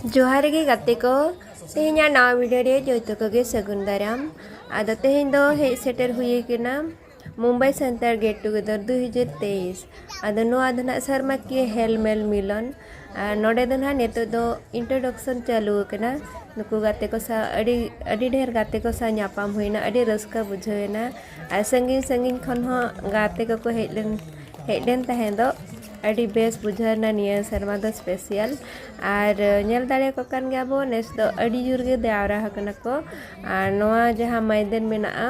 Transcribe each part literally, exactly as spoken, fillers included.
ᱡᱚᱦᱟᱨ ᱜᱮ ᱜᱟᱛᱮ ᱠᱚ, ᱛᱮᱦᱮᱧᱟᱜ ᱱᱟᱣᱟ ᱵᱷᱤᱰᱤᱭᱳ ᱨᱮ ᱡᱚᱛᱚ ᱠᱚᱜᱮ ᱥᱟᱹᱜᱩᱱ ᱫᱟᱨᱟᱢ᱾ ᱟᱫᱚ ᱛᱮᱦᱮᱧ ᱫᱚ ᱦᱮᱡ ᱥᱮᱴᱮᱨ ᱦᱩᱭ ᱟᱠᱟᱱᱟ ᱢᱩᱢᱵᱟᱭ ᱥᱟᱱᱛᱟᱲ ᱜᱮᱴ ᱴᱩᱜᱮᱫᱟᱨ ᱫᱩ ᱦᱟᱡᱟᱨ ᱛᱮᱭᱤᱥ᱾ ᱟᱫᱚ ᱱᱚᱣᱟ ᱫᱚ ᱱᱟᱦᱟᱜ ᱥᱮᱨᱢᱟᱠᱤᱭᱟᱹ ᱦᱮᱞ ᱢᱮᱞ ᱢᱤᱞᱚᱱ᱾ ᱟᱨ ᱱᱚᱰᱮ ᱫᱚ ᱱᱟᱦᱟᱜ ᱱᱤᱛᱚᱜ ᱫᱚ ᱤᱱᱴᱨᱳᱰᱟᱠᱥᱚᱱ ᱪᱟᱹᱞᱩ ᱟᱠᱟᱱᱟ᱾ ᱱᱩᱠᱩ ᱜᱟᱛᱮ ᱠᱚ ᱥᱟᱶ ᱟᱹᱰᱤ, ᱟᱹᱰᱤ ᱰᱷᱮᱨ ᱜᱟᱛᱮ ᱠᱚ ᱥᱟᱶ ᱧᱟᱯᱟᱢ ᱦᱩᱭᱱᱟ, ᱟᱹᱰᱤ ᱨᱟᱹᱥᱠᱟᱹ ᱵᱩᱡᱷᱟᱹᱣ ᱮᱱᱟ᱾ ᱟᱨ ᱥᱟᱺᱜᱤᱧ ᱥᱟᱺᱜᱤᱧ ᱠᱷᱚᱱ ᱦᱚᱸ ᱜᱟᱛᱮ ᱠᱚᱠᱚ ᱦᱮᱡ ᱞᱮᱱ, ᱦᱮᱡ ᱞᱮᱱ ᱛᱟᱦᱮᱸ ᱫᱚ᱾ ᱟᱹᱰᱤ ᱵᱮᱥ ᱵᱩᱡᱷᱟᱹᱣ ᱮᱱᱟ ᱱᱤᱭᱟᱹ ᱥᱮᱨᱢᱟ ᱫᱚ ᱥᱯᱮᱥᱤᱭᱟᱞ᱾ ᱟᱨ ᱧᱮᱞ ᱫᱟᱲᱮᱭᱟᱠᱚ ᱠᱟᱱ ᱜᱮᱭᱟ ᱵᱚ, ᱱᱮᱥ ᱫᱚ ᱟᱹᱰᱤ ᱡᱳᱨ ᱜᱮ ᱡᱟᱣᱨᱟ ᱟᱠᱟᱱᱟ ᱠᱚ᱾ ᱟᱨ ᱱᱚᱣᱟ ᱡᱟᱦᱟᱸ ᱢᱟᱭᱫᱟᱱ ᱢᱮᱱᱟᱜᱼᱟ,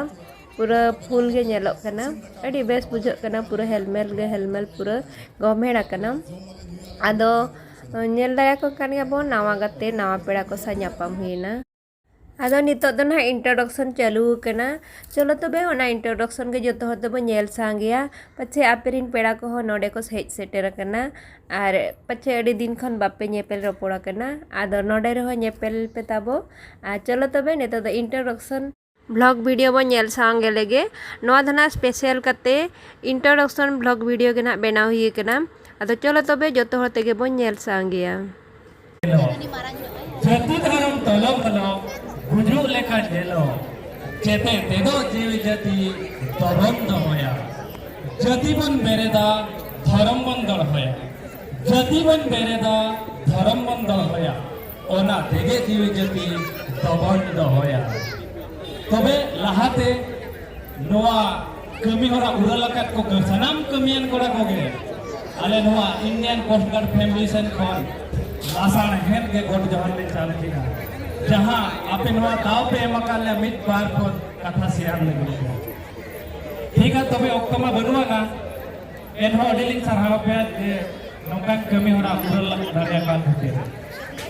ᱯᱩᱨᱟᱹ ᱯᱷᱩᱞ ᱜᱮ ᱧᱮᱞᱚᱜ ᱠᱟᱱᱟ᱾ ᱟᱹᱰᱤ ᱵᱮᱥ ᱵᱩᱡᱷᱟᱹᱜ ᱠᱟᱱᱟ, ᱯᱩᱨᱟᱹ ᱦᱮᱞᱢᱮᱞ ᱜᱮ ᱦᱮᱞᱢᱮᱞ, ᱯᱩᱨᱟᱹ ᱜᱚᱢᱦᱮᱲ ᱟᱠᱟᱱᱟ᱾ ᱟᱫᱚ ᱧᱮᱞ ᱫᱟᱲᱮᱭᱟᱠᱚ ᱠᱟᱱ ᱜᱮᱭᱟ ᱵᱚᱱ, ᱱᱟᱣᱟ ᱜᱟᱛᱮ, ᱱᱟᱣᱟ ᱯᱮᱲᱟ ᱠᱚ ᱥᱟᱶ ᱧᱟᱯᱟᱢ ᱦᱩᱭᱮᱱᱟ᱾ ᱟᱫᱚ ᱱᱤᱛᱚᱜ ᱫᱚ ᱱᱟᱦᱟᱜ ᱤᱱᱴᱨᱳᱰᱟᱠᱥᱚᱱ ᱪᱟᱹᱞᱩ ᱟᱠᱟᱱᱟ᱾ ᱪᱚᱞᱚ ᱛᱚᱵᱮ, ᱚᱱᱟ ᱤᱱᱴᱨᱳᱰᱟᱠᱥᱚᱱ ᱜᱮ ᱡᱚᱛᱚ ᱦᱚᱲ ᱛᱮᱵᱚᱱ ᱧᱮᱞ ᱥᱟᱦᱟᱣ ᱜᱮᱭᱟ᱾ ᱯᱟᱪᱷᱮ ᱟᱯᱮ ᱨᱮᱱ ᱯᱮᱲᱟ ᱠᱚᱦᱚᱸ ᱱᱚᱰᱮ ᱠᱚ ᱦᱮᱡ ᱥᱮᱴᱮᱨ ᱟᱠᱟᱱᱟ, ᱟᱨ ᱯᱟᱪᱷᱮ ᱟᱹᱰᱤ ᱫᱤᱱ ᱠᱷᱚᱱ ᱵᱟᱯᱮ ᱧᱮᱯᱮᱞ ᱨᱚᱯᱚᱲ ᱟᱠᱟᱱᱟ᱾ ᱟᱫᱚ ᱱᱚᱰᱮ ᱨᱮᱦᱚᱸ ᱧᱮᱯᱮᱞ ᱯᱮ ᱛᱟᱵᱚ᱾ ᱟᱨ ᱪᱚᱞᱚ ᱛᱚᱵᱮ, ᱱᱤᱛᱚᱜ ᱫᱚ ᱤᱱᱴᱨᱳᱰᱟᱠᱥᱚᱱ ᱵᱷᱞᱚᱜ ᱵᱷᱤᱰᱤᱭᱳ ᱵᱚᱱ ᱧᱮᱞ ᱥᱟᱦᱟᱣ ᱜᱮ ᱞᱮᱜᱮ᱾ ᱱᱚᱣᱟ ᱫᱚ ᱱᱟᱦᱟᱜ ᱥᱯᱮᱥᱟᱞ ᱠᱟᱛᱮ ᱤᱱᱴᱨᱳᱰᱟᱠᱥᱚᱱ ᱵᱷᱞᱚᱜ ᱵᱷᱤᱰᱤᱭᱳ ᱜᱮ ᱱᱟᱦᱟᱜ ᱵᱮᱱᱟᱣ ᱦᱩᱭ ᱟᱠᱟᱱᱟ᱾ ᱟᱫᱚ ᱪᱚᱞᱚ ᱛᱚᱵᱮ, ᱡᱚᱛᱚ ᱦᱚᱲ ᱛᱮᱜᱮ ᱵᱚᱱ ᱧᱮᱞ ᱥᱟᱦᱟᱣ ᱜᱮᱭᱟ᱾ ᱡᱟᱹᱛᱤ ᱫᱷᱚᱨᱚᱢ ᱛᱚᱞᱚ ᱵᱚᱞᱚ, ᱜᱩᱡᱩᱜ ᱞᱮᱠᱟ ᱧᱮᱞᱚᱜ᱾ ᱪᱮᱛᱮ ᱛᱮᱫᱚ ᱡᱤᱣᱤ ᱡᱟᱹᱛᱤ ᱫᱚᱵᱚᱱ ᱫᱚᱦᱚᱭᱟ᱾ ᱡᱟᱹᱛᱤ ᱵᱚᱱ ᱵᱮᱨᱮᱫᱟ, ᱫᱷᱚᱨᱚᱢ ᱵᱚᱱ ᱫᱚᱦᱚᱭᱟ᱾ ᱡᱟᱹᱛᱤ ᱵᱚᱱ ᱵᱮᱨᱮᱫᱟ, ᱫᱷᱚᱨᱚᱢ ᱵᱚᱱ ᱫᱚᱦᱚᱭᱟ᱾ ᱚᱱᱟ ᱛᱮᱜᱮ ᱡᱤᱣᱤ ᱡᱟᱹᱛᱤ ᱫᱚᱵᱚᱱ ᱫᱚᱦᱚᱭᱟ᱾ ᱛᱚᱵᱮ ᱞᱟᱦᱟᱛᱮ ᱱᱚᱣᱟ ᱠᱟᱹᱢᱤ ᱦᱚᱨᱟ ᱩᱨᱟᱹᱞ ᱟᱠᱟᱫ ᱠᱚ ᱥᱟᱱᱟᱢ ᱠᱟᱹᱢᱤᱭᱟᱱ ᱠᱚᱲᱟ ᱠᱚᱜᱮ ᱟᱞᱮ ᱱᱚᱣᱟ ᱤᱱᱰᱤᱭᱟᱱ ᱠᱳᱥᱴ ᱜᱟᱨᱰ ᱯᱷᱮᱢᱤᱞᱤ ᱥᱮᱱ ᱠᱷᱚᱱ ᱞᱟᱥᱟᱬᱦᱮᱫ ᱜᱮ ᱜᱚᱰ ᱡᱚᱦᱟᱨ ᱞᱮ ᱪᱟᱞ ᱠᱮᱫᱟ, ᱡᱟᱦᱟᱸ ᱟᱯᱮ ᱱᱚᱣᱟ ᱫᱟᱣ ᱯᱮ ᱮᱢ ᱟᱠᱟᱫ ᱞᱮᱭᱟ ᱢᱤᱫ ᱵᱟᱨ ᱠᱷᱚᱱ ᱠᱟᱛᱷᱟ ᱥᱮᱭᱟᱨ ᱞᱟᱹᱜᱤᱫ ᱛᱮ᱾ ᱴᱷᱤᱠᱟ, ᱛᱚᱵᱮ ᱚᱠᱛᱚ ᱢᱟ ᱵᱟᱹᱱᱩᱜ ᱟᱱᱟ, ᱮᱱᱦᱚᱸ ᱟᱹᱰᱤ ᱞᱤᱧ ᱥᱟᱨᱦᱟᱣ ᱯᱮᱭᱟ ᱡᱮ ᱱᱚᱝᱠᱟᱱ ᱠᱟᱹᱢᱤ ᱦᱚᱨᱟ ᱯᱩᱨᱟᱹᱣ ᱫᱟᱲᱮᱭᱟᱠᱟᱱ ᱠᱷᱟᱹᱛᱤᱨ᱾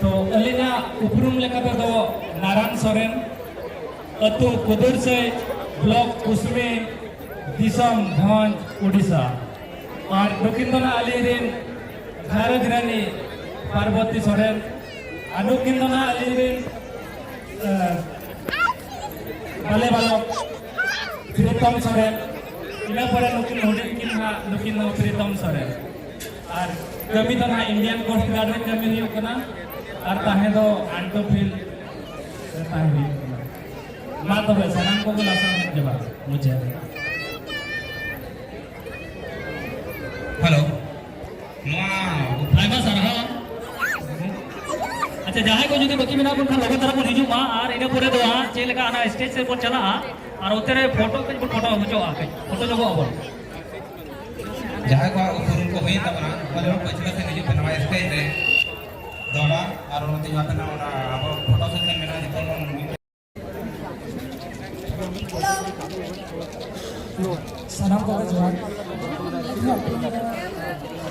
ᱛᱚ ᱟᱹᱞᱤᱧᱟᱜ ᱩᱯᱨᱩᱢ ᱞᱮᱠᱟ ᱛᱮᱫᱚ ᱱᱟᱨᱟᱱ ᱥᱚᱨᱮᱱ, ᱟᱹᱛᱩ ᱠᱩᱫᱩᱨᱥᱟᱹᱭ, ᱵᱞᱚᱠ ᱠᱩᱥᱢᱤ, ᱫᱤᱥᱚᱢ ᱵᱷᱚᱸᱡᱽ, ᱩᱰᱤᱥᱟ᱾ ᱟᱨ ᱱᱩᱠᱤᱱ ᱫᱚ ᱱᱟᱜ ᱟᱹᱞᱤᱧ ᱨᱮᱱ ᱜᱷᱟᱨᱚᱸᱡᱽ ᱨᱟᱹᱱᱤ ᱯᱟᱨᱵᱚᱛᱤ ᱥᱚᱨᱮᱱ, ᱟᱨ ᱱᱩᱠᱤᱱ ᱫᱚ ᱱᱟᱜ ᱟᱹᱞᱤᱧ ᱨᱮᱱ, ᱮ, ᱵᱟᱞᱮ ᱵᱟᱞᱚᱠ ᱯᱨᱤᱛᱚᱢ ᱥᱚᱨᱮᱱ᱾ ᱤᱱᱟᱹ ᱯᱚᱨᱮ ᱱᱩᱠᱤᱱ ᱦᱩᱰᱤᱧ ᱠᱤᱱ ᱦᱟᱸᱜ, ᱱᱩᱠᱤᱱ ᱫᱚ ᱯᱨᱤᱛᱚᱢ ᱥᱚᱨᱮᱱ᱾ ᱟᱨ ᱠᱟᱹᱢᱤ ᱫᱚ ᱱᱟᱦᱟᱜ ᱤᱱᱰᱤᱭᱟᱱ ᱠᱳᱥᱴ ᱜᱟᱨᱰ ᱨᱮ ᱠᱟᱹᱢᱤ ᱦᱩᱭᱩᱜ ᱠᱟᱱᱟ᱾ ᱟᱨ ᱛᱟᱦᱮᱸ ᱫᱚ ᱟᱱᱴᱳ ᱯᱷᱤᱞᱰ ᱨᱮ ᱛᱟᱦᱮᱸ ᱦᱩᱭᱩᱜ ᱠᱟᱱᱟ᱾ ᱢᱟ ᱛᱚᱵᱮ ᱥᱟᱱᱟᱢ ᱠᱚᱜᱮ ᱞᱟᱥᱟᱲ ᱦᱮᱡ ᱡᱚᱦᱟᱨ ᱢᱩᱪᱟᱹᱫ ᱨᱮ᱾ ᱦᱮᱞᱳ, ᱱᱚᱣᱟ ᱟᱭᱢᱟ ᱥᱟᱨᱦᱟᱣ᱾ ᱟᱪᱪᱷᱟ, ᱡᱟᱦᱟᱸᱭ ᱠᱚ ᱡᱩᱫᱤ ᱵᱟᱹᱠᱤ ᱢᱮᱱᱟᱜ ᱵᱚᱱ ᱠᱷᱟᱱ, ᱞᱚᱜᱚᱱ ᱫᱷᱟᱨᱟ ᱵᱚᱱ ᱦᱤᱡᱩᱜ ᱢᱟ, ᱟᱨ ᱤᱱᱟᱹ ᱯᱚᱨᱮ ᱫᱚ ᱦᱟᱸᱜ ᱪᱮᱫ ᱞᱮᱠᱟ ᱦᱟᱱᱟ ᱥᱴᱮᱡ ᱥᱮᱫ ᱵᱚᱱ ᱪᱟᱞᱟᱜᱼᱟ, ᱟᱨ ᱚᱱᱛᱮ ᱨᱮ ᱯᱷᱳᱴᱳ ᱠᱟᱹᱡ ᱵᱚᱱ ᱯᱷᱳᱴᱳ ᱦᱚᱪᱚᱜᱼᱟ, ᱠᱟᱹᱡ ᱯᱷᱳᱴᱳ ᱧᱚᱜᱚᱜ ᱟᱵᱚᱱ᱾ ᱡᱟᱦᱟᱸᱭ ᱠᱚᱣᱟᱜ ᱩᱯᱨᱩᱢ ᱠᱚ ᱦᱩᱭᱮᱱ ᱛᱟᱵᱚᱱᱟ, ᱩᱱᱠᱩ ᱯᱟᱹᱪᱷᱞᱟᱹ ᱥᱮᱫ ᱦᱤᱡᱩᱜ ᱯᱮ, ᱱᱚᱣᱟ ᱥᱴᱮᱡ ᱨᱮ ᱫᱚᱦᱲᱟ, ᱟᱨ ᱱᱚᱛᱮ ᱧᱮᱞ ᱯᱮ ᱱᱟᱜ ᱚᱱᱟ ᱟᱵᱚ ᱯᱷᱳᱴᱳ ᱥᱮᱥᱚᱱ ᱢᱮᱱᱟᱜᱼᱟ, ᱡᱚᱛᱚ ᱦᱚᱲ ᱵᱚᱱ ᱢᱤᱫ ᱥᱟᱱᱟᱢ ᱠᱚᱜᱮ ᱡᱚᱦᱟᱨ᱾ ᱤᱧᱟᱹᱜ ᱧᱩᱛᱩᱢ ᱫᱚ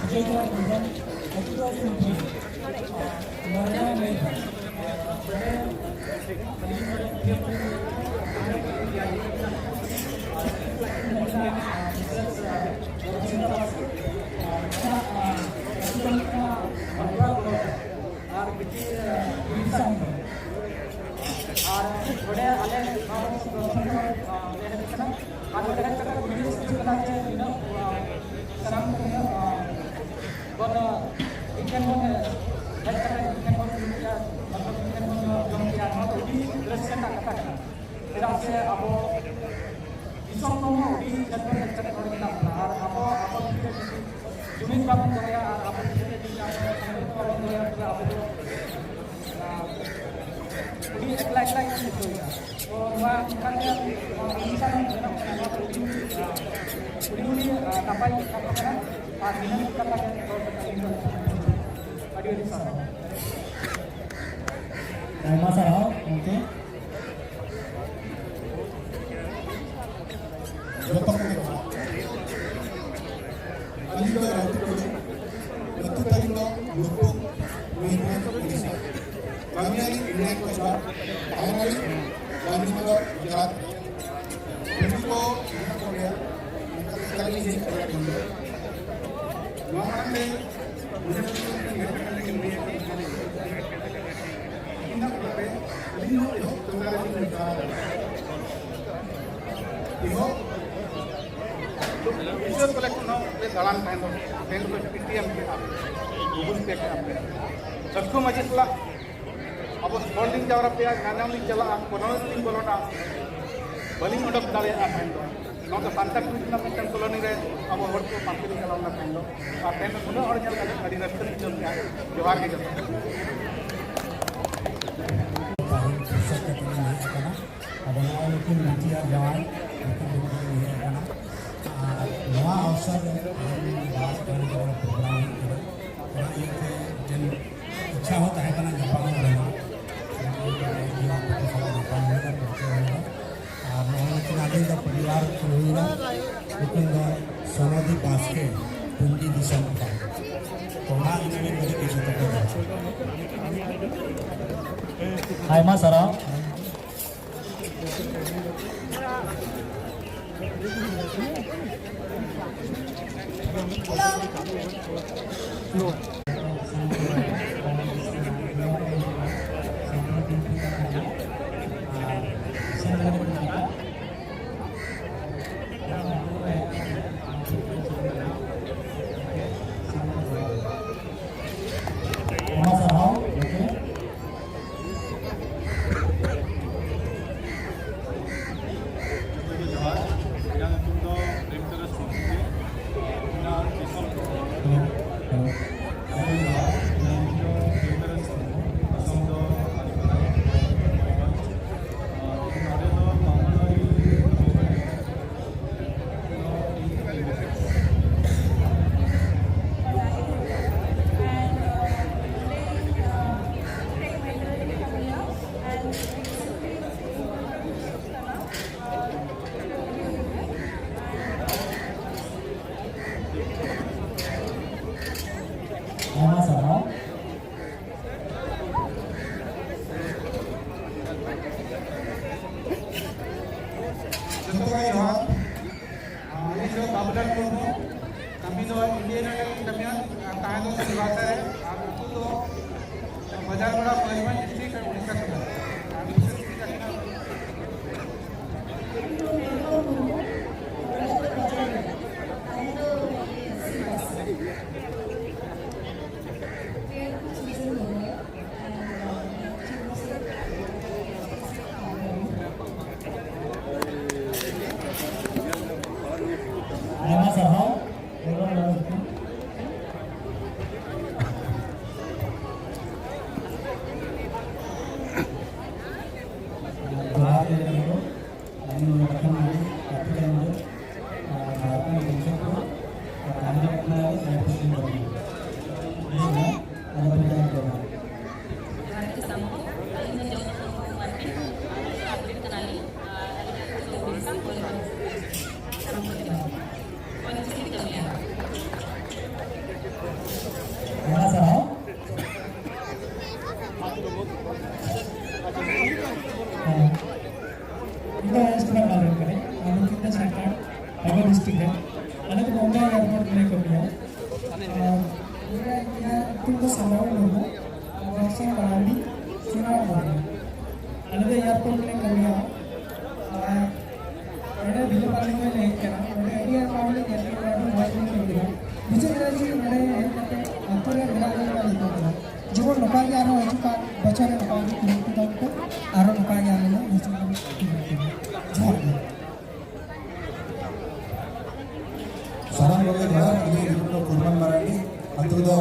ᱵᱤᱡᱚᱭ ᱠᱩᱢᱟᱨ ᱦᱮᱢᱵᱨᱚᱢ, ᱟᱹᱛᱩ ᱫᱚ ᱥᱩᱱᱫᱨᱤ, ᱢᱟᱨᱮ ᱢᱮᱫ᱾ ᱟᱨ ᱵᱤᱴᱤ ᱵᱤᱨᱥᱟ ᱢᱩᱱᱰᱟ᱾ ᱟᱨ ᱱᱚᱰᱮ ᱟᱞᱮ ᱱᱚᱣᱟ ᱯᱨᱚᱛᱷᱚᱢ ᱞᱮ ᱦᱮᱡ ᱟᱠᱟᱱᱟ᱾ ᱟᱨ ᱱᱚᱰᱮ ᱦᱮᱡ ᱠᱟᱛᱮ ᱠᱩᱞᱤ ᱥᱟᱹᱛ ᱠᱟᱱᱟ ᱡᱮ ᱱᱤᱱᱟᱹᱜ, ᱟ, ᱥᱟᱱᱟᱢ ᱠᱚ ᱱᱤᱱᱟᱹᱜ, ᱟ, ᱵᱚᱱ, ᱟ, ᱢᱤᱫᱴᱷᱮᱱ ᱵᱚᱱ ᱦᱮᱡ ᱠᱟᱛᱮ ᱢᱤᱫᱴᱷᱮᱱ ᱵᱚᱱ ᱫᱩᱲᱩᱵ ᱠᱮᱜᱼᱟ, ᱢᱚᱛᱞᱚᱵ ᱢᱤᱫᱴᱷᱮᱱ ᱵᱚᱱ ᱡᱚᱢ ᱠᱮᱜᱼᱟ, ᱱᱚᱣᱟ ᱫᱚ ᱟᱹᱰᱤ ᱨᱟᱹᱥᱠᱟᱹ ᱨᱮᱱᱟᱜ ᱠᱟᱛᱷᱟ ᱠᱟᱱᱟ᱾ ᱪᱮᱫᱟᱜ ᱥᱮ ᱟᱵᱚ ᱫᱤᱥᱚᱢ ᱠᱷᱚᱱ ᱦᱚᱸ ᱟᱹᱰᱤ ᱡᱷᱟᱹᱞ ᱠᱷᱚᱱ ᱦᱮᱡ ᱠᱟᱛᱮ ᱱᱚᱰᱮ ᱢᱮᱱᱟᱜ ᱵᱚᱱᱟ, ᱟᱨ ᱟᱵᱚ, ᱟᱵᱚ ᱵᱷᱤᱛᱤᱨ ᱨᱮ ᱡᱩᱫᱤ ᱡᱩᱢᱤᱫ ᱵᱟᱵᱚᱱ ᱫᱚᱦᱚᱭᱟ, ᱟᱨ ᱟᱵᱚ ᱵᱷᱤᱛᱤᱨ ᱨᱮ ᱡᱩᱫᱤ ᱟᱵᱚ ᱥᱚᱝᱜᱚᱴᱷᱚᱱ ᱵᱟᱵᱚᱱ ᱫᱚᱦᱚᱭᱟ, ᱛᱚᱵᱮ ᱟᱵᱚ ᱫᱚ, ᱟ, ᱟᱹᱰᱤ ᱮᱠᱞᱟ ᱮᱠᱞᱟ ᱜᱮᱵᱚᱱ ᱵᱩᱡᱷᱟᱹᱣᱮᱫᱟ᱾ ᱛᱚ ᱱᱚᱣᱟ ᱚᱱᱠᱟᱱ ᱜᱮ, ᱟ, ᱚᱱᱩᱥᱴᱷᱟᱱ ᱵᱮᱱᱟᱣ ᱠᱟᱱᱟ, ᱱᱚᱣᱟ ᱫᱚ ᱟᱹᱰᱤ, ᱟ, ᱟᱹᱰᱤ, ᱟᱹᱰᱤ, ᱟ, ᱱᱟᱯᱟᱭ ᱠᱟᱛᱷᱟ ᱠᱟᱱᱟ᱾ ᱟᱨ ᱱᱤᱱᱟᱹᱜ ᱠᱟᱛᱷᱟ ᱜᱮ ᱨᱚᱲ ᱠᱟᱛᱮ ᱤᱧ ᱫᱚ ᱟᱹᱰᱤ ᱟᱹᱰᱤ ᱥᱟᱨᱦᱟᱣ᱾ ᱟᱭᱢᱟ ᱥᱟᱨᱦᱟᱣ ᱜᱚᱢᱠᱮ᱾ ᱡᱚᱛᱚ ᱠᱚᱜᱮ ᱡᱚᱦᱟᱨ᱾ ᱟᱹᱞᱤᱧ ᱫᱚ ᱨᱟᱹᱛᱩ ᱴᱩᱰᱩ, ᱟᱹᱛᱩ ᱛᱟᱹᱞᱤᱧ ᱫᱚ ᱞᱩᱠᱩ, ᱢᱚᱭᱩᱨᱵᱷᱚᱸᱡᱽ, ᱩᱲᱤᱥᱥᱟ᱾ ᱠᱟᱹᱢᱤᱭᱟᱞᱤᱧ ᱤᱱᱰᱤᱭᱟᱱ ᱠᱳᱥᱴ ᱜᱟᱨᱰ, ᱛᱟᱦᱮᱱᱟᱞᱤᱧ ᱜᱟᱱᱫᱷᱤᱱᱚᱜᱚᱨ, ᱜᱩᱡᱽᱨᱟᱴ ᱨᱮ᱾ ᱠᱩᱲᱤ ᱠᱚ ᱢᱮᱱᱟᱜ ᱠᱚᱜᱮᱭᱟ, ᱚᱱᱠᱟ ᱛᱮᱜᱮ ᱟᱹᱞᱤᱧ ᱦᱮᱡ ᱠᱟᱱᱟ ᱱᱚᱰᱮ᱾ ᱱᱚᱣᱟ ᱢᱟᱲᱟᱝ ᱨᱮ ᱤᱧᱟᱹᱜ ᱚᱲᱟᱜ ᱨᱮ ᱟᱹᱞᱤᱧ ᱦᱚᱸ ᱮᱦᱚᱵ ᱛᱚᱨᱟ ᱨᱮᱞᱤᱧ ᱢᱮᱛᱟ ᱟᱠᱟᱫᱟ᱾ ᱮᱦᱚᱵ ᱵᱤᱪᱟᱹᱨ ᱠᱚᱞᱮ ᱠᱷᱚᱱ ᱦᱚᱸ ᱞᱮ ᱫᱟᱬᱟᱱ ᱛᱟᱦᱮᱸ ᱫᱚ, ᱛᱮᱦᱮᱧ ᱫᱚ ᱯᱮᱴᱤᱭᱮᱢ ᱠᱮᱫᱼᱟ, ᱜᱩᱜᱩᱞ ᱯᱮ ᱠᱮᱫᱼᱟ ᱯᱮ᱾ ᱥᱟᱹᱠᱷᱩ ᱢᱟᱹᱡᱷᱤ ᱥᱟᱞᱟᱜ ᱟᱵᱚ ᱥᱚᱦᱚᱨ ᱞᱤᱧ ᱡᱟᱣᱨᱟ ᱯᱮᱭᱟ, ᱧᱟᱧᱟᱢ ᱞᱤᱧ ᱪᱟᱞᱟᱜᱼᱟ, ᱠᱚᱞᱚᱱᱤ ᱨᱮᱞᱤᱧ ᱵᱚᱞᱚᱱᱟ, ᱵᱟᱹᱞᱤᱧ ᱚᱰᱚᱠ ᱫᱟᱲᱮᱭᱟᱜᱼᱟ ᱛᱟᱦᱮᱸ ᱫᱚ᱾ ᱱᱚᱣᱟ ᱫᱚ ᱥᱟᱱᱛᱟᱲ ᱠᱚ ᱨᱮᱱᱟᱜ ᱢᱤᱫᱴᱟᱝ ᱠᱚᱞᱚᱱᱤ ᱨᱮ ᱟᱵᱚ ᱦᱚᱲ ᱠᱚ ᱯᱟᱱᱛᱮ ᱞᱤᱧ ᱪᱟᱞᱟᱣ ᱞᱮᱱᱟ ᱛᱟᱦᱮᱸ ᱫᱚ᱾ ᱟᱨ ᱛᱮᱦᱮᱧ ᱫᱚ ᱱᱩᱱᱟᱹᱜ ᱦᱚᱲ ᱧᱮᱞ ᱠᱟᱛᱮ ᱟᱹᱰᱤ ᱨᱟᱹᱥᱠᱟᱹ ᱞᱤᱧ ᱵᱩᱡᱷᱟᱹᱣ ᱠᱮᱫᱼᱟ᱾ ᱡᱚᱦᱟᱨ ᱜᱮ ᱡᱚᱛᱚ᱾ ᱟᱫᱚ ᱱᱚᱜᱼᱚᱭ ᱱᱩᱠᱤᱱ ᱵᱤᱴᱤ ᱟᱨ ᱡᱟᱶᱟᱭ, ᱱᱩᱠᱤᱱ ᱫᱚ ᱱᱚᱜᱼᱚᱭ ᱦᱮᱡ ᱟᱠᱟᱱᱟ᱾ ᱟᱨ ᱱᱚᱣᱟ ᱚᱵᱥᱚᱨ ᱨᱮ ᱟᱹᱞᱤᱧ ᱱᱚᱣᱟ ᱯᱨᱳᱜᱨᱟᱢ ᱦᱩᱭᱩᱜ ᱠᱟᱱᱟ, ᱚᱱᱟ ᱤᱭᱟᱹᱛᱮ ᱢᱤᱫᱴᱮᱱ ᱤᱪᱪᱷᱟ ᱦᱚᱸ ᱛᱟᱦᱮᱸ ᱠᱟᱱᱟ ᱧᱟᱯᱟᱢ ᱨᱮᱱᱟᱜ᱾ ᱚᱱᱟ ᱤᱭᱟᱹᱛᱮ ᱛᱮᱦᱮᱧ ᱱᱚᱣᱟ ᱯᱟᱹᱴᱤ ᱥᱟᱞᱟᱜ ᱧᱟᱯᱟᱢ ᱦᱩᱭᱱᱟ, ᱯᱚᱨᱤᱪᱚᱭ ᱦᱩᱭᱱᱟ᱾ ᱟᱨ ᱱᱚᱜᱼᱚᱭ ᱱᱩᱠᱤᱱ ᱟᱹᱞᱤᱧ ᱫᱚ ᱯᱚᱨᱤᱵᱟᱨ ᱠᱤᱱ ᱦᱩᱭᱱᱟ, ᱱᱩᱠᱤᱱ ᱫᱚ ᱥᱳᱱᱟᱫᱤᱯ ᱵᱟᱥᱠᱮ, ᱴᱩᱝᱜᱤ ᱫᱤᱥᱚᱢ ᱠᱷᱚᱱ᱾ ᱛᱚ ᱚᱱᱟ ᱤᱱᱟᱹ ᱜᱮ ᱠᱟᱹᱴᱤᱡ ᱠᱤᱪᱷᱩ ᱛᱟᱠᱚ ᱫᱚ᱾ ᱟᱭᱢᱟ ᱥᱟᱨᱦᱟᱣ᱾ ᱟᱭᱢᱟ ᱥᱟᱨᱦᱟᱣ ᱜᱚᱢᱠᱮ᱾ ᱡᱚᱦᱟᱨ, ᱤᱧᱟᱹᱜ ᱧᱩᱛᱩᱢ ᱫᱚ ᱯᱨᱮᱢᱪᱟᱸᱫᱽ ᱥᱚᱨᱮᱱ᱾ ᱤᱧᱟᱹᱜ ᱫᱤᱥᱚᱢ ᱫᱚ ᱦᱮᱞᱳ, ᱦᱮᱞᱳ᱾ ᱡᱚᱦᱟᱨ, ᱤᱧᱟᱹᱜ ᱧᱩᱛᱩᱢ ᱫᱚ ᱯᱨᱮᱢᱪᱟᱸᱫᱽ ᱥᱚᱨᱮᱱ᱾ ᱫᱤᱥᱚᱢ ᱫᱚ ᱱᱚᱰᱮ ᱫᱚ ᱵᱟᱝᱞᱟᱫᱮᱥ᱾ ᱟᱭᱢᱟ ᱥᱟᱨᱦᱟᱣ᱾ ᱡᱚᱛᱚ ᱠᱚ ᱡᱚᱦᱟᱨ᱾ ᱟᱹᱞᱤᱧ ᱫᱚ ᱵᱟᱵᱩᱞᱟᱞ ᱢᱩᱨᱢᱩ᱾ ᱠᱟᱹᱢᱤ ᱫᱚ ᱤᱱᱰᱤᱭᱟᱱ ᱚᱭᱮᱞ ᱨᱮᱞᱤᱧ ᱠᱟᱹᱢᱤᱭᱟ᱾ ᱟᱨ ᱛᱟᱦᱮᱸ ᱫᱚ ᱥᱤᱞᱵᱷᱟᱥᱟ ᱨᱮ᱾ ᱟᱨ ᱟᱹᱛᱩ ᱫᱚ ᱵᱟᱡᱟᱨ ᱯᱟᱲᱟ, ᱢᱚᱭᱩᱨᱵᱷᱚᱸᱡᱽ ᱰᱤᱥᱴᱨᱤᱠᱴ ᱟᱨ ᱩᱲᱤᱥᱥᱟ ᱠᱟᱱᱟ᱾ ᱟᱨ ᱵᱤᱥᱮᱥ ᱠᱟᱛᱮ ᱠᱚ ᱞᱮ ᱠᱟᱹᱢᱤᱭᱟ᱾ ᱟᱨ ᱱᱚᱰᱮ ᱵᱤᱞᱟᱹᱯᱟᱞ ᱞᱮᱠᱟ ᱞᱮ ᱦᱮᱡ ᱠᱟᱱᱟ, ᱱᱚᱰᱮ ᱟᱹᱰᱤ ᱟᱭᱢᱟ ᱦᱚᱲ ᱞᱮ ᱧᱮᱞ ᱠᱮᱫ ᱠᱚᱣᱟ, ᱟᱹᱰᱤ ᱢᱚᱡᱽ ᱞᱮ ᱟᱹᱭᱠᱟᱹᱣ ᱠᱮᱫᱟ᱾ ᱵᱩᱡᱷᱟᱹᱜ ᱠᱟᱱᱟ ᱡᱮ ᱱᱚᱰᱮ ᱦᱮᱡ ᱠᱟᱛᱮ ᱟᱹᱛᱩ ᱨᱮ ᱢᱮᱱᱟᱜ ᱞᱮ ᱞᱮᱠᱟ ᱞᱮ ᱟᱹᱭᱠᱟᱹᱣ ᱠᱮᱫᱟ᱾ ᱡᱮᱢᱚᱱ ᱱᱚᱝᱠᱟ ᱜᱮ ᱟᱨᱦᱚᱸ ᱦᱤᱡᱩᱜ ᱠᱟᱱ ᱵᱚᱪᱷᱚᱨ ᱨᱮ ᱱᱚᱝᱠᱟ ᱜᱮ ᱠᱩᱨᱩᱢᱩᱴᱩ ᱛᱟᱵᱚᱱ ᱯᱮ, ᱟᱨᱦᱚᱸ ᱱᱚᱝᱠᱟ ᱜᱮ ᱟᱞᱮ ᱞᱮ ᱦᱤᱡᱩᱜ ᱞᱟᱹᱜᱤᱫ ᱠᱩᱨᱩᱢᱩᱴᱩᱭᱟ᱾ ᱡᱚᱦᱟᱨ ᱜᱮ᱾ ᱥᱟᱱᱟᱢ ᱠᱚᱜᱮ ᱡᱚᱦᱟᱨ, ᱤᱧ ᱧᱩᱛᱩᱢ ᱫᱚ ᱠᱩᱨᱵᱟᱱ ᱢᱟᱨᱟᱱᱰᱤ᱾ ᱟᱹᱛᱩ ᱫᱚ,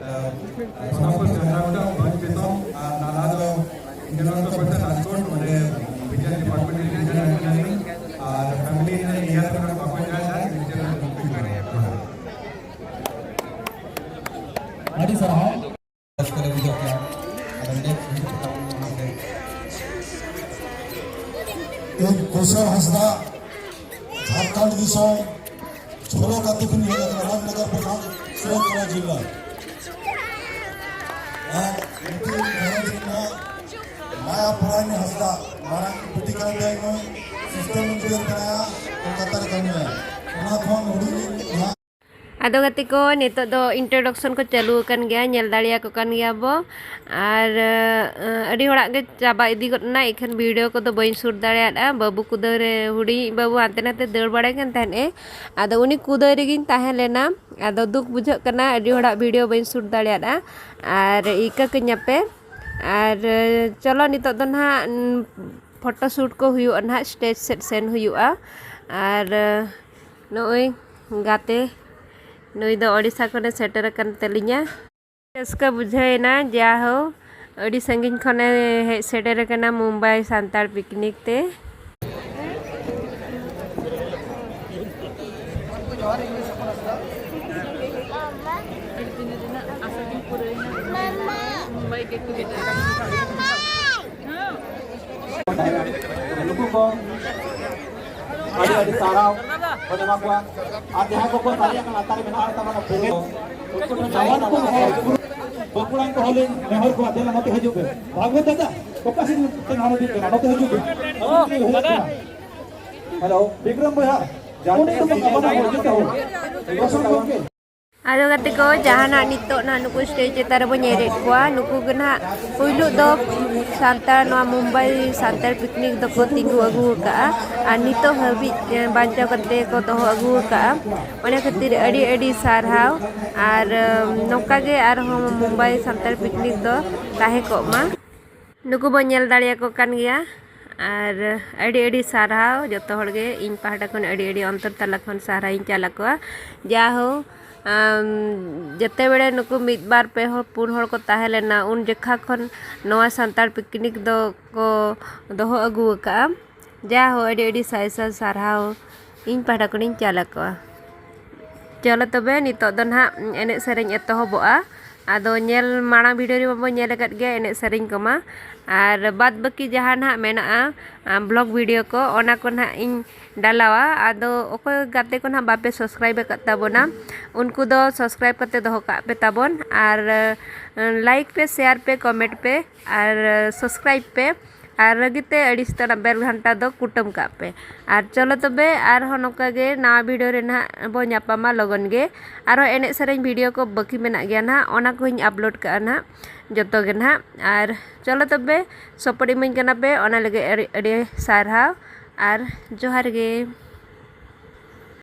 ᱮ, ᱥᱳᱱᱟᱯᱩᱨ ᱡᱷᱟᱲᱜᱨᱟᱢ ᱵᱷᱚᱸᱡᱽ ᱫᱤᱥᱚᱢ ᱟᱨ ᱱᱟᱞᱦᱟ ᱫᱚ ᱤᱱᱫᱨᱚᱱᱛᱚ ᱯᱚᱨᱤᱥᱚᱫ ᱨᱟᱡᱽᱠᱳᱴ, ᱚᱸᱰᱮ ᱵᱤᱜᱽᱜᱟᱱ ᱰᱤᱯᱟᱨᱴᱢᱮᱱᱴ ᱨᱮ ᱤᱧᱡᱤᱱᱤᱭᱟᱨ ᱠᱟᱱᱟᱹᱧ ᱟᱨ ᱯᱷᱮᱢᱤᱞᱤ ᱨᱮᱱᱟᱜ ᱤᱭᱟᱨ ᱨᱮᱱᱟᱜ ᱵᱟᱠᱚ ᱧᱟᱢ ᱮᱫᱟ, ᱤᱧ ᱪᱮᱫ ᱨᱮ ᱫᱩᱠ ᱠᱟᱱᱟ᱾ ᱟᱹᱰᱤ ᱥᱟᱨᱦᱟᱣ᱾ ᱨᱟᱹᱥᱠᱟᱹ ᱞᱮ ᱵᱩᱡᱷᱟᱹᱣ ᱠᱮᱫᱟ᱾ ᱟᱫᱚ ᱱᱤᱛ ᱱᱤᱛᱚᱜ ᱫᱚ ᱚᱱᱟ ᱜᱮ᱾ ᱤᱧ ᱠᱩᱥᱟᱞ ᱦᱟᱸᱥᱫᱟ, ᱡᱷᱟᱲᱠᱷᱚᱸᱰ ᱫᱤᱥᱚᱢ, ᱡᱷᱚᱞᱚᱠ ᱟᱹᱛᱩ ᱠᱷᱚᱱ ᱦᱮᱡ ᱟᱠᱟᱱᱟ, ᱨᱟᱡᱽᱱᱚᱜᱚᱨ ᱵᱞᱚᱠ, ᱥᱟᱹᱨᱟᱹᱭᱠᱮᱞᱟ ᱡᱤᱞᱟ᱾ ᱟᱨ ᱱᱩᱠᱤᱱ ᱜᱷᱟᱨᱚᱸᱡᱽ ᱨᱮᱱᱟᱜ ᱢᱟᱭᱟ ᱯᱚᱨᱟᱭᱱᱤ ᱦᱟᱸᱥᱫᱟ, ᱢᱟᱨᱟᱝ ᱵᱤᱴᱤ ᱠᱟᱱ ᱛᱟᱭ ᱱᱩᱭ, ᱥᱤᱥᱴᱮᱢ ᱤᱧᱡᱤᱱᱤᱭᱟᱨ ᱠᱟᱱᱟᱭᱟ, ᱠᱳᱞᱠᱟᱛᱟ ᱨᱮ ᱠᱟᱹᱢᱤᱭᱟᱭ᱾ ᱚᱱᱟ ᱠᱷᱚᱱ ᱦᱩᱰᱤᱧ ᱤᱧ ᱟᱫᱚ ᱜᱟᱛᱮ ᱠᱚ, ᱱᱤᱛᱚᱜ ᱫᱚ introduction ᱠᱚ ᱪᱟᱹᱞᱩ ᱟᱠᱟᱱ ᱜᱮᱭᱟ, ᱧᱮᱞ ᱫᱟᱲᱮᱭᱟᱠᱚ ᱠᱟᱱ ᱜᱮᱭᱟ ᱵᱚ᱾ ᱟᱨ, ᱟᱹᱰᱤ ᱦᱚᱲᱟᱜ ᱜᱮ ᱪᱟᱵᱟ ᱤᱫᱤ ᱜᱚᱫ ᱮᱱᱟ, ᱤᱠᱷᱟᱹᱱ video ᱠᱚᱫᱚ ᱵᱟᱹᱧ shoot ᱫᱟᱲᱮᱭᱟᱫᱼᱟ᱾ ᱵᱟᱹᱵᱩ ᱠᱚᱫᱚ ᱨᱮ, ᱦᱩᱰᱤᱧ ᱵᱟᱹᱵᱩ ᱦᱟᱱᱛᱮ ᱱᱟᱛᱮ ᱫᱟᱹᱲ ᱵᱟᱲᱟᱭ ᱠᱟᱱ ᱛᱟᱦᱮᱸᱫ ᱮ, ᱟᱫᱚ ᱩᱱᱤ ᱠᱩᱫᱟᱹᱭ ᱨᱮᱜᱮᱧ ᱛᱟᱦᱮᱸ ᱞᱮᱱᱟ᱾ ᱟᱫᱚ ᱫᱩᱠ ᱵᱩᱡᱷᱟᱹᱜ ᱠᱟᱱᱟ, ᱟᱹᱰᱤ ᱦᱚᱲᱟᱜ video ᱵᱟᱹᱧ shoot ᱫᱟᱲᱮᱭᱟᱫᱼᱟ᱾ ᱟᱨ ᱤᱠᱟᱹ ᱠᱟᱹᱧᱟᱯᱮ᱾ ᱟᱨ ᱪᱚᱞᱚ, ᱱᱤᱛᱚᱜ ᱫᱚ ᱱᱟᱦᱟᱜ photo shoot ᱠᱚ ᱦᱩᱭᱩᱜᱼᱟ ᱱᱟᱦᱟᱜ, stage ᱥᱮᱫ ᱥᱮᱱ ᱦᱩᱭᱩᱜᱼᱟ᱾ ᱟᱨ ᱱᱚᱜᱼᱚᱭ ᱜᱟᱛᱮ, ᱱᱩᱭ ᱫᱚ ᱳᱰᱤᱥᱟ ᱠᱷᱚᱱᱮ ᱥᱮᱴᱮᱨ ᱟᱠᱟᱱ ᱛᱟᱹᱞᱤᱧᱟ᱾ ᱨᱟᱹᱥᱠᱟᱹ ᱵᱩᱡᱷᱟᱹᱣ ᱮᱱᱟ, ᱡᱟᱦᱳ, ᱟᱹᱰᱤ ᱥᱟᱺᱜᱤᱧ ᱠᱷᱚᱱᱮ ᱦᱮᱡ ᱥᱮᱴᱮᱨ ᱟᱠᱟᱱᱟ ᱢᱩᱢᱵᱟᱭ ᱥᱟᱱᱛᱟᱲ picnic ᱛᱮ᱾ ᱱᱩᱠᱩ ᱠᱚ ᱟᱹᱰᱤ ᱟᱹᱰᱤ ᱥᱟᱨᱦᱟᱣ ᱵᱚᱱ ᱮᱢᱟ ᱠᱚᱣᱟ᱾ ᱟᱨ ᱡᱟᱦᱟᱸᱭ ᱠᱚᱠᱚ ᱥᱟᱨᱮᱡ ᱟᱠᱟᱱ ᱞᱟᱛᱟᱨ ᱨᱮ ᱢᱮᱱᱟᱜ ᱛᱟᱵᱚᱱᱟ ᱯᱩᱨᱟᱹ ᱱᱟᱣᱟᱱ ᱠᱚ ᱦᱚᱲ ᱵᱟᱹᱠᱩᱲᱟᱱ ᱠᱚ ᱦᱚᱸ ᱞᱤᱧ ᱱᱮᱦᱚᱨ ᱠᱚᱣᱟ, ᱫᱮᱞᱟ ᱱᱚᱛᱮ ᱦᱤᱡᱩᱜ ᱯᱮ᱾ ᱵᱷᱟᱜᱽᱵᱚᱛ ᱫᱟᱫᱟ, ᱚᱠᱟ ᱥᱮᱫ ᱯᱮ ᱱᱟᱦᱟᱜ ᱦᱤᱡᱩᱜ ᱠᱟᱱᱟ? ᱱᱚᱛᱮ ᱦᱤᱡᱩᱜ ᱯᱮ᱾ ᱦᱮᱞᱳ, ᱵᱤᱠᱨᱚᱢ ᱵᱚᱭᱦᱟ, ᱡᱟᱦᱟᱸ ᱛᱤᱱᱟᱹᱜ ᱠᱚ ᱢᱟᱢᱟ ᱦᱚᱲ ᱡᱚᱛᱚ ᱦᱚᱲ, ᱵᱟᱥᱚᱱ ᱜᱚᱢᱠᱮ᱾ ᱟᱫᱚ ᱜᱟᱛᱮ ᱠᱚ, ᱡᱟᱦᱟᱱᱟᱜ ᱱᱤᱛᱚᱜ ᱱᱟᱦᱟᱜ ᱱᱩᱠᱩ ᱥᱴᱮᱡᱽ ᱪᱮᱛᱟᱱ ᱨᱮᱵᱚᱱ ᱧᱮᱞᱮᱫ ᱠᱚᱣᱟ, ᱱᱩᱠᱩ ᱜᱮ ᱱᱟᱦᱟᱜ ᱯᱩᱭᱞᱩ ᱫᱚ ᱥᱟᱱᱛᱟᱲ, ᱱᱚᱣᱟ ᱢᱩᱢᱵᱟᱭ ᱥᱟᱱᱛᱟᱲ ᱯᱤᱠᱱᱤᱠ ᱫᱚᱠᱚ ᱛᱤᱸᱜᱩ ᱟᱹᱜᱩ ᱟᱠᱟᱫᱼᱟ᱾ ᱟᱨ ᱱᱤᱛᱚᱜ ᱦᱟᱹᱵᱤᱡ ᱵᱟᱧᱪᱟᱣ ᱠᱟᱛᱮ ᱠᱚ ᱫᱚᱦᱚ ᱟᱹᱜᱩ ᱟᱠᱟᱫᱼᱟ᱾ ᱚᱱᱟ ᱠᱷᱟᱹᱛᱤᱨ ᱟᱹᱰᱤ ᱟᱹᱰᱤ ᱥᱟᱨᱦᱟᱣ᱾ ᱟᱨ ᱱᱚᱝᱠᱟ ᱜᱮ ᱟᱨᱦᱚᱸ ᱢᱩᱢᱵᱟᱭ ᱥᱟᱱᱛᱟᱲ ᱯᱤᱠᱱᱤᱠ ᱫᱚ ᱛᱟᱦᱮᱸ ᱠᱚᱜ ᱢᱟ᱾ ᱱᱩᱠᱩ ᱵᱚᱱ ᱧᱮᱞ ᱫᱟᱲᱮᱭᱟᱠᱚ ᱠᱟᱱ ᱜᱮᱭᱟ᱾ ᱟᱨ ᱟᱹᱰᱤ ᱟᱹᱰᱤ ᱥᱟᱨᱦᱟᱣ ᱡᱚᱛᱚ ᱦᱚᱲ ᱜᱮ, ᱤᱧ ᱯᱟᱦᱴᱟ ᱠᱷᱚᱱ ᱟᱹᱰᱤ ᱟᱹᱰᱤ ᱚᱱᱛᱚᱨ ᱛᱟᱞᱟ ᱠᱷᱚᱱ ᱥᱟᱨᱦᱟᱣ ᱤᱧ ᱪᱟᱞ ᱟᱠᱚᱣᱟ᱾ ᱡᱟᱦᱳ, ᱟᱢ, ᱡᱮᱛᱮ ᱵᱮᱲᱮ ᱱᱩᱠᱩ ᱢᱤᱫ ᱵᱟᱨ ᱯᱮ ᱦᱚᱲ ᱯᱩᱱ ᱦᱚᱲ ᱠᱚ ᱛᱟᱦᱮᱸ ᱞᱮᱱᱟ, ᱩᱱ ᱡᱚᱠᱷᱟ ᱠᱷᱚᱱ ᱱᱚᱣᱟ ᱥᱟᱱᱛᱟᱲ ᱯᱤᱠᱱᱤᱠ ᱫᱚ ᱠᱚ ᱫᱚᱦᱚ ᱟᱹᱜᱩ ᱟᱠᱟᱫᱼᱟ᱾ ᱡᱟᱦᱳ, ᱟᱹᱰᱤ ᱟᱹᱰᱤ ᱥᱟᱭ ᱥᱟᱭ ᱥᱟᱨᱦᱟᱣ ᱤᱧ ᱯᱟᱦᱴᱟ ᱠᱷᱚᱱᱤᱧ ᱪᱟᱞ ᱟᱠᱚᱣᱟ᱾ ᱪᱚᱞᱚ ᱛᱚᱵᱮ, ᱱᱤᱛᱚᱜ ᱫᱚ ᱱᱟᱦᱟᱜ ᱮᱱᱮᱡ ᱥᱮᱨᱮᱧ ᱮᱛᱚᱦᱚᱵᱚᱜᱼᱟ᱾ ᱟᱫᱚ ᱧᱮᱞ ᱢᱟᱲᱟᱝ ᱵᱷᱤᱰᱤᱭᱳ ᱨᱮ ᱢᱟᱵᱚ ᱧᱮᱞ ᱟᱠᱟᱫ ᱜᱮᱭᱟ ᱮᱱᱮᱡ ᱥᱮᱨᱮᱧ ᱠᱚᱢᱟ, ᱟᱨ ᱵᱟᱫ ᱵᱟᱹᱠᱤ ᱡᱟᱦᱟᱸ ᱱᱟᱦᱟᱜ ᱢᱮᱱᱟᱜᱼᱟ, ᱟ, ᱵᱷᱞᱚᱜ ᱵᱷᱤᱰᱤᱭᱳ ᱠᱚ, ᱚᱱᱟ ᱠᱚ ᱱᱟᱦᱟᱜ ᱤᱧ ᱰᱟᱞᱟᱣᱟ᱾ ᱟᱫᱚ ᱚᱠᱚᱭ ᱜᱟᱛᱮ ᱠᱚ ᱱᱟᱦᱟᱜ ᱵᱟᱯᱮ ᱥᱟᱵᱥᱠᱨᱟᱭᱤᱵ ᱟᱠᱟᱫ ᱛᱟᱵᱚᱱᱟ, ᱩᱱᱠᱩ ᱫᱚ ᱥᱟᱵᱥᱠᱨᱟᱭᱤᱵ ᱠᱟᱛᱮ ᱫᱚᱦᱚ ᱠᱟᱜ ᱯᱮ ᱛᱟᱵᱚᱱ, ᱟᱨ, ᱟ, ᱞᱟᱭᱤᱠ ᱯᱮ, ᱥᱮᱭᱟᱨ ᱯᱮ, ᱠᱚᱢᱮᱱᱴ ᱯᱮ, ᱟᱨ, ᱟ, ᱥᱟᱵᱥᱠᱨᱟᱭᱤᱵ ᱯᱮ᱾ ᱟᱨ ᱨᱟᱹᱜᱤ ᱛᱮ ᱟᱹᱲᱤᱥ ᱛᱮ ᱚᱱᱟ ᱵᱮᱞ ᱜᱷᱟᱱᱴᱟ ᱫᱚ ᱠᱩᱴᱟᱹᱢ ᱠᱟᱜ ᱯᱮ᱾ ᱟᱨ ᱪᱚᱞᱚ ᱛᱚᱵᱮ, ᱟᱨᱦᱚᱸ ᱱᱚᱝᱠᱟ ᱜᱮ ᱱᱟᱣᱟ ᱵᱷᱤᱰᱤᱭᱳ ᱨᱮ ᱱᱟᱦᱟᱜ ᱵᱚ ᱧᱟᱯᱟᱢᱟ ᱞᱚᱜᱚᱱ ᱜᱮ᱾ ᱟᱨᱦᱚᱸ ᱮᱱᱮᱡ ᱥᱮᱨᱮᱧ ᱵᱷᱤᱰᱤᱭᱳ ᱠᱚ ᱵᱟᱹᱠᱤ ᱢᱮᱱᱟᱜ ᱜᱮᱭᱟ ᱱᱟᱦᱟᱜ, ᱚᱱᱟ ᱠᱚᱦᱚᱸᱧ ᱟᱯᱞᱳᱰ ᱠᱟᱜᱼᱟ ᱱᱟᱦᱟᱜ, ᱡᱚᱛᱚ ᱜᱮ ᱱᱟᱦᱟᱜ᱾ ᱟᱨ ᱪᱚᱞᱚ ᱛᱚᱵᱮ, ᱥᱟᱯᱳᱨᱴ ᱤᱢᱟᱹᱧ ᱠᱟᱱᱟ ᱯᱮ, ᱚᱱᱟ ᱞᱟᱹᱜᱤᱫ ᱟᱹᱰᱤ ᱟᱹᱰᱤ ᱥᱟᱨᱦᱟᱣ ᱟᱨ ᱡᱚᱦᱟᱨ ᱜᱮ᱾